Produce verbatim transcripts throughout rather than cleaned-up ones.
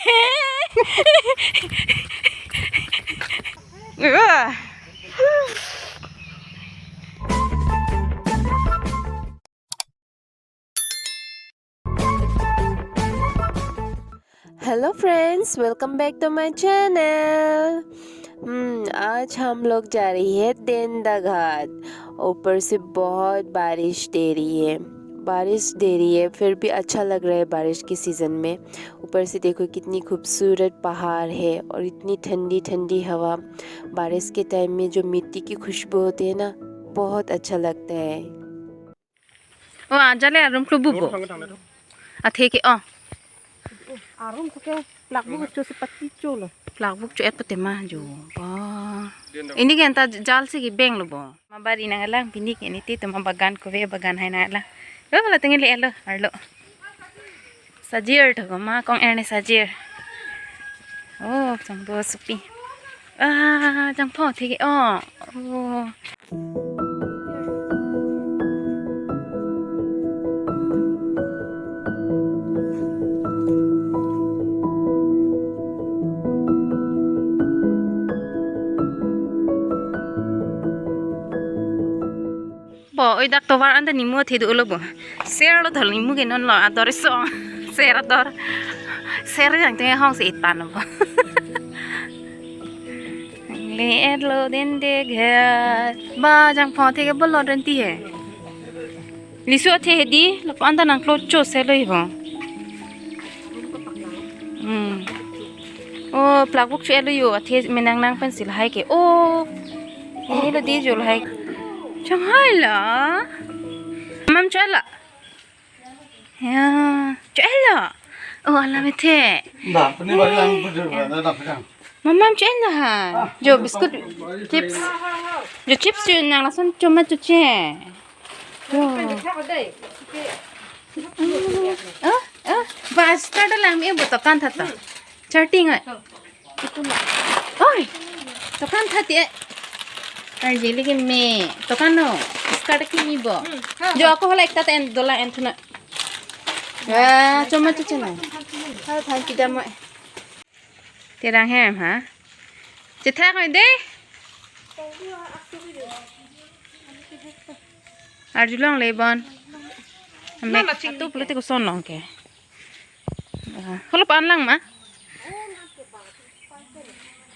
Hello friends, welcome back to my channel. हम्म, आज हम लोग जा रही है देंदा घाट। ऊपर से बहुत बारिश दे रही है, बारिश दे रही है, फिर भी अच्छा लग रहा है बारिश के सीजन में। ऊपर से देखो कितनी खूबसूरत पहाड़ है और इतनी ठंडी ठंडी हवा। बारिश के टाइम में जो मिट्टी की खुशबू होती है ना, बहुत अच्छा लगता है। Oh, ajale arum klubu bo. Athe ke, oh. Arum ke plak bu cho si pati cho lo. Plak bu cho et pati ma jo. Ba. Ini ke anta jal si ke beng lo bo. Ma bari nanglang pini ke ini ti tema bagan kove bagan hai nanglang. Lo la tengil elo arlo. Sajir to ma kong erne sajir. Oh, jangbo supi. Ah, jangpho thik oh. Oh. Bo, oi dak tovar anta nimu athe do lo bo. Ser lo thal nimu ke non lo ador so. Ser ador. Ser jang te hong si itan bo. Le et lo den de ghe. Ba jangpho thik ke bolo den ti he. Lisu athe hedi, lapu anta nangklo cho se lo iho. Hmm. Oh, plak buk cho lo yo, athe menang nang pen si lahai ke. Oh. Ini lo di jo lahai. Chang hai la. Mam cho la. Ya, cho la. Oh, alam athe. Dah, ini balik lang bujur, dah, dah, dah. Mamam cho la ha. Jo biscuit, chips. Jo chips cho nang lason cho ma cho che. Jo. Ah, ah, ba start lang me bo tokan tha ta. Charting ai. Oi. Tokan tha ti. Ai jeli ke me. Tokan no. Start ki me bo. Jo ako hala ekta ta en dola en thuna. Wah, cho ma cho che na. Ha thank you dam. Terang hem ha. Chethak oi de. Arjulong le bon. Mek atu pulote koson long ke. Ah, holo pan lang ma.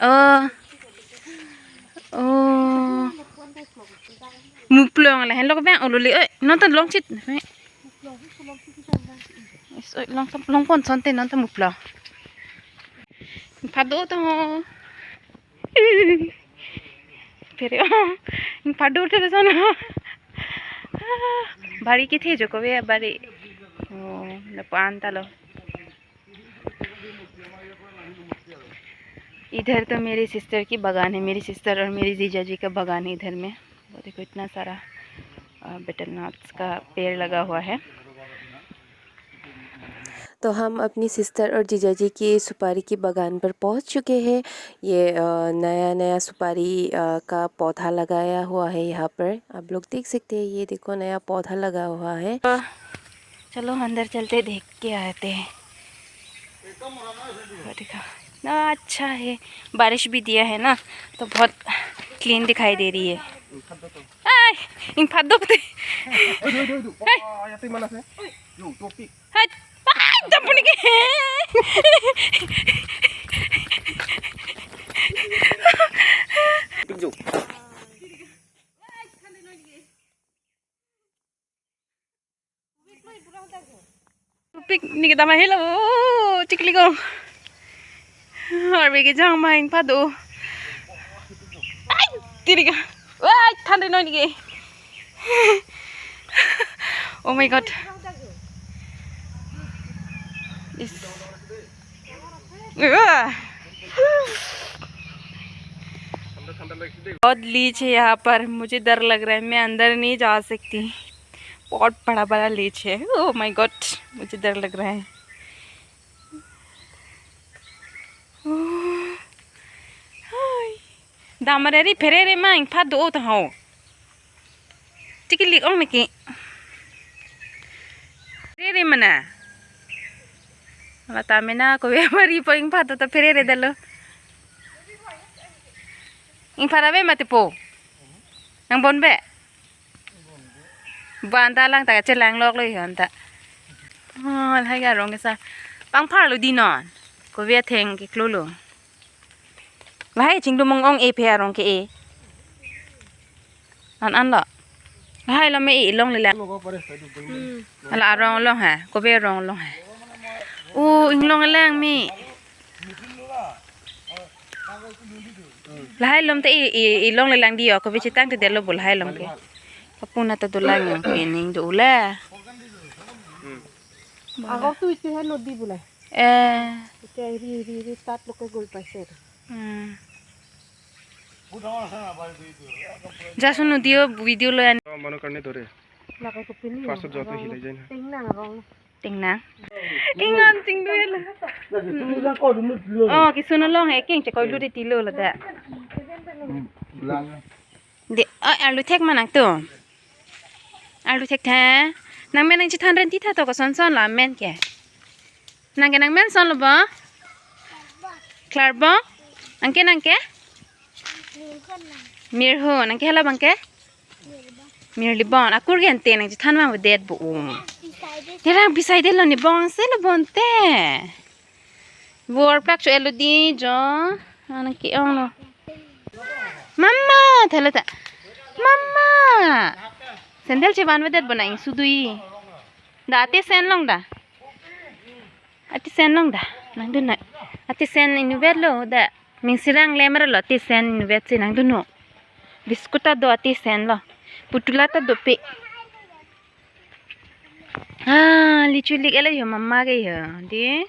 Oh. Oh. Muplong la hen lok bang oluli oi. Non tan long chit. Is oi long tam long pon son te non tam muplong. Phado to ho. Phere o. Phado te son ho. Bari kithe jo kove bari. Oh, lapu anta lo. इधर तो मेरी सिस्टर की बागान है, मेरी सिस्टर और मेरी जीजा जी का बागान है इधर में। वो देखो, इतना सारा, अ, बेटल नट्स का पेड़ लगा हुआ है। तो हम अपनी सिस्टर और जीजा जी की सुपारी की बागान पर पहुंच चुके हैं। ये, अ, नया, नया सुपारी, अ, का पौधा लगाया हुआ है यहाँ पर। आप लोग देख सकते हैं, ये देखो, नया पौधा लगा हुआ है। चलो, अंदर चलते, देख के आते हैं। वो देखो, ना अच्छा है, बारिश भी दिया है ना, तो बहुत क्लीन दिखाई दे रही है। Ay, ingphat dokte. Aduh, aduh, aduh. Ay. Wah, ya, terima kasih. Yo, topik. Ay, ay, tampun ke. Topik jo. Pik ni kita mahal oh, chikli ko. Arbe ke jang main pado. Ay, tiri ka. Ay, thanda noi ke. Oh my God. Is. बहुत लीच है यहाँ पर, मुझे डर लग रहा है, मैं अंदर नहीं जा सकती। बहुत बड़ा बड़ा लीच है। Oh my God, मुझे डर लग रहा है। Oh, hi. Damreri pherere ma ingphat do ta ho. Chikili ong niki. Pherere mana. Mata mena ko be mari po ingphat ta phere re dalo. Ingphat ave mati po. Nang bon be. Ban ta lang ta chelang lok lo yon ta. Oh, lahai arong kesa. Pangphar lo di non. Ko be theng ke klo lo. Lahai chingdum ong ong e phe arong ke e. An an lo. Lahai lo me e long le la. Hmm. Ala arong long ha. Ko be arong long ha. U inglong lang me. Lahai lom te i, i, i long le lang di o, ko be chetang te delo bo lahai lom ke. Kapuna ta dolang yang ke ning do ule. Agok tu isi hai nodi bule. Eh. Isi ri, ri, ri, tat lo ke gul paise. Hmm. Jasun nodi o video lo yan. Mano karne dore. Lakai ko pini. First of all, to hilai jai na. Ting nang rong. Ting nang. Ingan ting dui lo. Oh, kisun along he keng chekoi lu di tilo lo da. De, oh, arlu thek ma nangtum. Arlu thek tha. Nang men nang chethan ren ti tha to ko son son la men ke. Nang ke nang men son lo bo? Klarbong. Nang ke nang ke? Mirhu. Nang ke hala bang ke? Mirlibon. Akur ke ante nang chethan ma bo det bo um. Terang pisai det lo ni bong se lo bon te. Vor plak chu elo di jo. Anang ke ong lo. Mama, thala ta. Mama. Sandal chevan vedet bo nang sudui. Da ate sen long da. Ate sen long da. Nang dun na. Ate sen inutvet lo da. Mingsirang le mara lo ate sen inutvet si nang dun no. Biscuit ta do ate sen lo. Putula ta do pe. Ah, lichu lik elo yo mama ke yo. Di.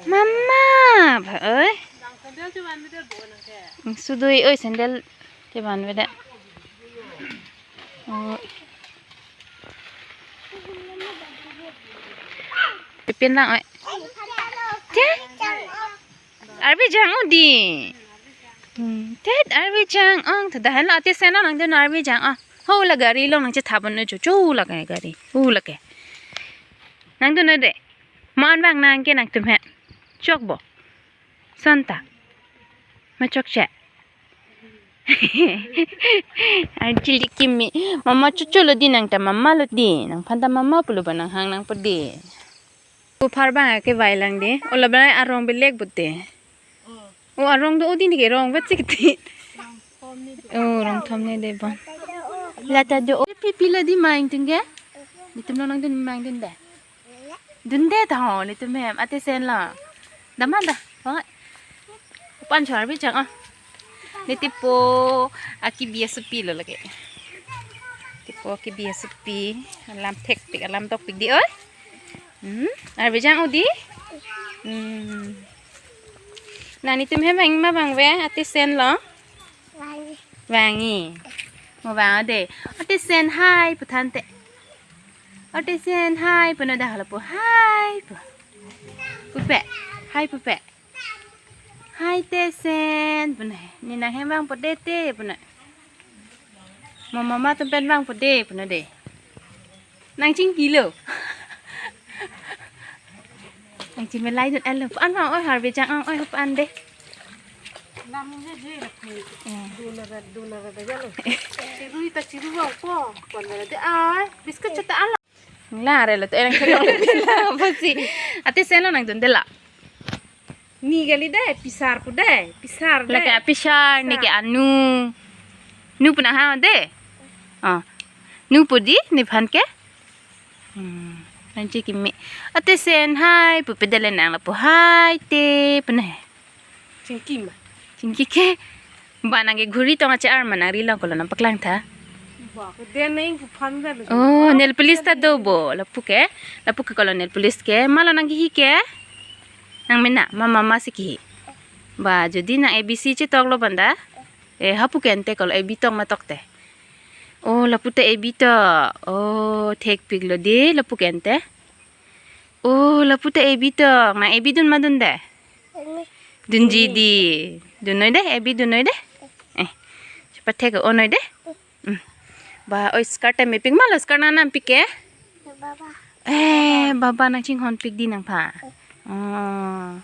Mama, ba oi. Sudui oi sandal chevan vedet. Oh. Pipin lang oi. Te? Arve jang ong di. Hmm, te arve jang ong. Tada han lo ate sen lo nang dun arve jang ong. Ho la gari long nang chetha bon no chu chu la ke gari. U la ke. Nang dun no de. Mon bang nang ke nangtum he. Chok bo. Son ta. Ma chok che. Arjili kimi. Mama chuchu lo di nang ta mama lo di. Nang phan ta mama pulo ba nang hang nang po di. Ko phar bang ke vai lang de. Ola bang arong belek bote. O arong do odi ni ke rong vet sik ti. O rong thom ne de bon. La ta do. Pi pi la di mang ting ke. Di tum long nang dun mang dun de. Dun de ta ho ni tum hem ate sen la. Daman da. Ho. Pan char bi chang a. Ni tipo aki biasa pi lo lagi. Tipo aki biasa pi. Alam thek pik alam tok pik di oi. Hmm, arve jang odi. Hmm. Nang nitum hem vang ma vangve ate sen lo. Vangi. Mo vang ode. Ate sen hai pu than te. Ate sen hai pu no da hala pu hai pu. Pupe. Hai pupe. Hai te sen pu ne. Ni nang hem vang po de te pu ne. Mo mama tum pen vang po de pu ne de. Nang chingki lo. Nang chingki lai dun alo. An vang oi arve jang ong oi an de. Lam je je la pi. Eh. Dun ra dun ra da jalo. Chiru ta chiru vang po. Kon ra de ai. Biscuit chata ala. La re lo to erang khelong le la pasi. Ate sen lo nang dun de la. Ni kali de, pisar pu de, pisar de. Lake apisar, ni ke anu. Nu pu nang ha de. Ah. Nu pu di, ni phan ke. Hmm. Nang chingki me. Ate sen hai, pu pedale nang la pu hai te, pu ne. Chingki ma. Chingki ke. Ba nang ke ghuri tong ache ar ma nang ri long kolo nang paklang tha. Ba, ko den nang pu phan da lo. Oh, nail polish ta do bo. Lapu ke. Lapu ke kolo nail polish ke. Malo nang kihi ke. Nang mena, mama masi kihi. Ba, jodi nang A B C chetok lo banda. Eh, hapu ke ante kolo A B tok ma tok te. Oh, lapu te A B tok. Oh, thek pik lo de, lapu ke ante. Oh, lapu te A B tok. Nang A B dun ma dun de. Dunji di. Dun noi de, A B dun noi de. Eh. Chepathek o noi de. Hmm. Ba, oi, skirt te mepik ma lo, skirt nang nampik ke? Baba. Eh, baba nangchinghonpik di nangphan. Oh.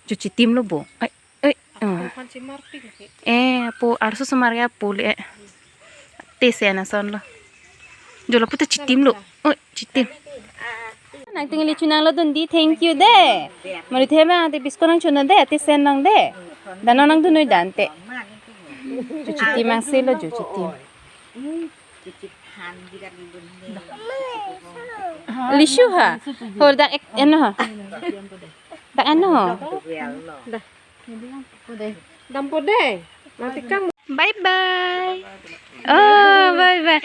Chu chitim lo bo. Ai, ai. Oh. Aphan chimarpik lagi. Eh, apo arso osomar ke apo le. Te sen ason lo. Jo lapu ta chitim lo. Oi, chitim. Nangtum ili chunang lo dun di, thank you de. Mari the ma te biscuit nangchun de, te sen nang de. Dan nangdun noi dan te. Ju chitim angse lo, ju chitim. Lishu ha. Hor dak ek eno ha. Dak eno ha. Dampo de. Nanti kang. Bye bye. Oh, bye bye.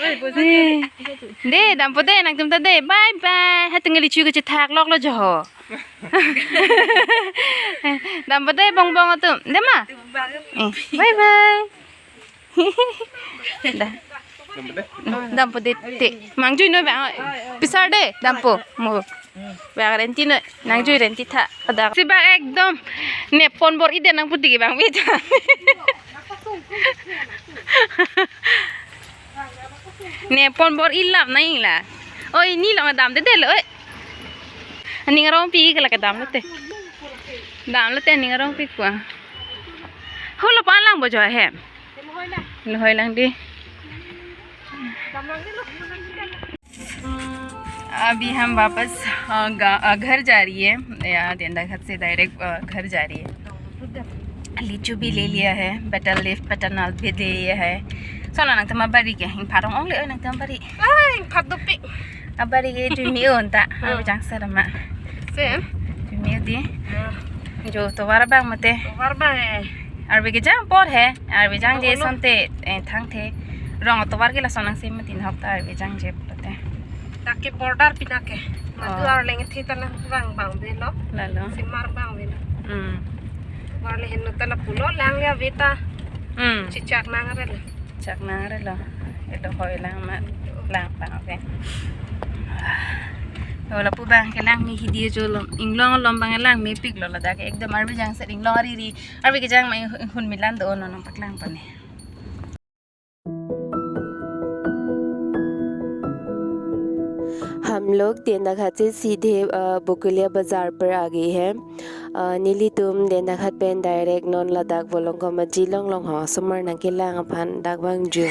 De, dampo de, nangtum ta de. Bye bye. Hatung ili chu kachethak lok lo jo ho. Dampo de, bongbong atum. De ma? Eh, bye bye. Da. Dampo de te. Mangjui noi bang. Pisar de, dampo. Mo. Bang renti noi. Nangjui renti tha. Ada. Si bang ekdom. Nepon bor-i de nangputi ke bang beta. Nepon bor-i lap nang la. Oi, ni long damde de lo, oi. Aning arongpi ke la kedam lote. Dam lote aning arongpi kua. Holo pa lang bo jo he. Lo hoi lang di. अभी हम वापस, अ, गा-, अ, घर जा रही है, या, तेंदाघाट से डायरेक्ट, अ, घर जा रही है। लीचू भी ले लिया है, betel leaf, betel nut भी ले लिया है। So, nangtum abari ke, ingpharong ong le, oi, nangtum abari. Ah, ingphar dopik. Abari ke, tumi on ta, Hmm. Arve jang sa ma. Se? Tumi di. Hmm. Jo, tovar bang mate. Tovar bang, eh. Arve kejang apor he, arve jang Oh, je ono. Asonte, eh, thangthe. Rong tovar ke lason nang si mati nahok ta arve jang je pulote. Dak ke border pina ke. Madu Oh. Arleng thi ta nang vang bang velo. Lalo. Simar bang velo. Hmm. War le henlo ta lapulo lang le ave ta. Hmm. Chichak nang relo. Chak nang relo. Ito hoi lang ma. Lang bang ave. Yo lapu bang ke langme hidi jo lo. Inglong lom bang langmepik lo ladak ke ekdom arve jang set inglong ariri. Arve kejang ma inghun milan do ono nangpaklang pani. हम लोग तेंदाघाट से सीधे, अ, बोकुलिया बाजार पर आ गए हैं। अ, nelitum तेंदाघाट pen direct non ladak Volongkom Aji longlong ho, osomar nangkelang aphan dak vangji.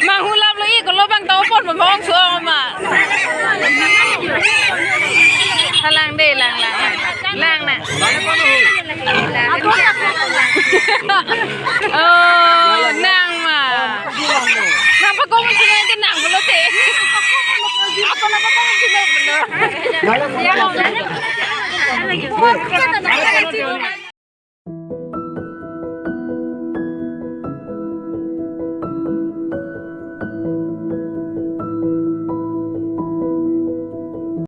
Manghulap lo i kolo bang tau pon mo mong suo ma. Halang de, lang, lang. Lang na. Oh, nang ma. Nang pakong sini ke nang pulote. Ako na pakong sini pulo.